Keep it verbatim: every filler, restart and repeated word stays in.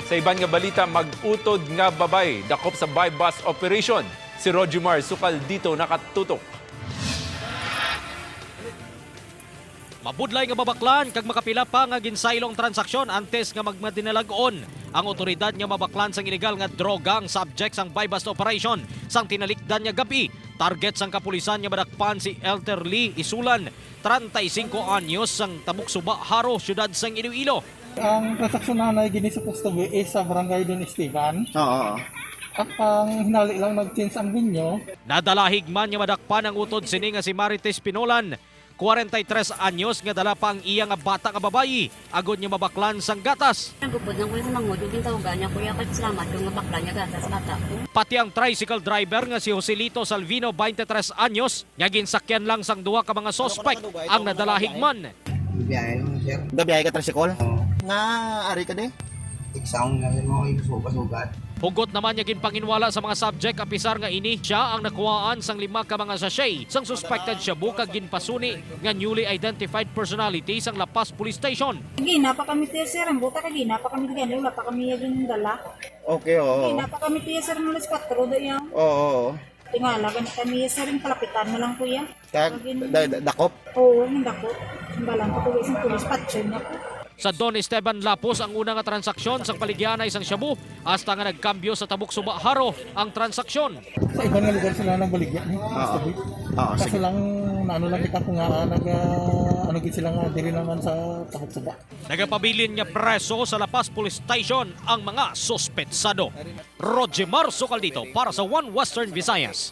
Sa iban nga balita, mag-utod nga babay dakop sa buy-bust operation. Si Rogimar Sukaldito nakatutok. Mabudlay nga mabaklan kag makapila pa nga ginsaylo ang transaksyon antes nga magmadinalag-on. Ang otoridad nga mabaklan sang ilegal nga droga ang subject sang buy-bust operation sang tinalikdan nga gab-i. Target sang kapulisan nga madakpan si Elter Lee Isulan, treinta y cinco anyos, sang Tabuksuba, Jaro, siyudad sang Iloilo. Ang transaksyon na na gini supposed to be is sa Barangay Don Esteban. Oo. At ang hinali lang nag-change ang venue. Nadalahig man nga madakpan ang utod sini nga si Marites Pinolan, kwarenta y tres anyos, nga dala pa ang iya nga bata nga babayi agod nga mabaklan sang gatas. Nagupod lang ko sa mangod, yung gintawgan niya, kuya, kay salamat yung nga bakla niya gatas bata ko. Pati ang tricycle driver nga si Joselito Salvino, twenty-three anyos, nga ginsakyan lang sang duha ka mga suspek ang nadalahig man. Biyahe lang, sir. Gabiyahe ka tricycle? Oo. Nga ari ka di? Exam nga, sir, mga yung sugat-sugat. Hugot naman niya ginpanginwala sa mga subject, apisar nga ini siya ang nakuhaan sang lima ka mga sachet sang suspected shabu kag ginpasuni nga newly identified personality sang La Paz Police Station. Gina pa kami tiya, sir. Ang buta ka, gina pa kami tiya. Wala pa kami yung dala. Okay, oo. Gina pa kami tiya, sir. Mga alas kwatro da yan. Oo, oo. Tingala, ganit kami, sir. Yung kalapitan mo lang, kuya. Kag, Pag yun- da- da- dakop? Oo, yung dakop. Ang balang ko, kuya, isang pulis, patyon niya po. Sa Don Esteban Lapus ang una nga transaksyon sang paligyaanay sang shabu, hasta nga nagkambyo sa Tabuksuba, Jaro ang transaksyon. Sa iban nga lugar sila nagbaligya ni Oo. Mister B. Oo, Kaso sige. lang, naano lang kita kung nga, nag, ah, ano gid sila nga, diri naman sa Tabuksuba. Nagapabilin nga preso sa La Paz Police Station ang mga suspetsado. Rogimar Sukaldito para sa One Western Visayas.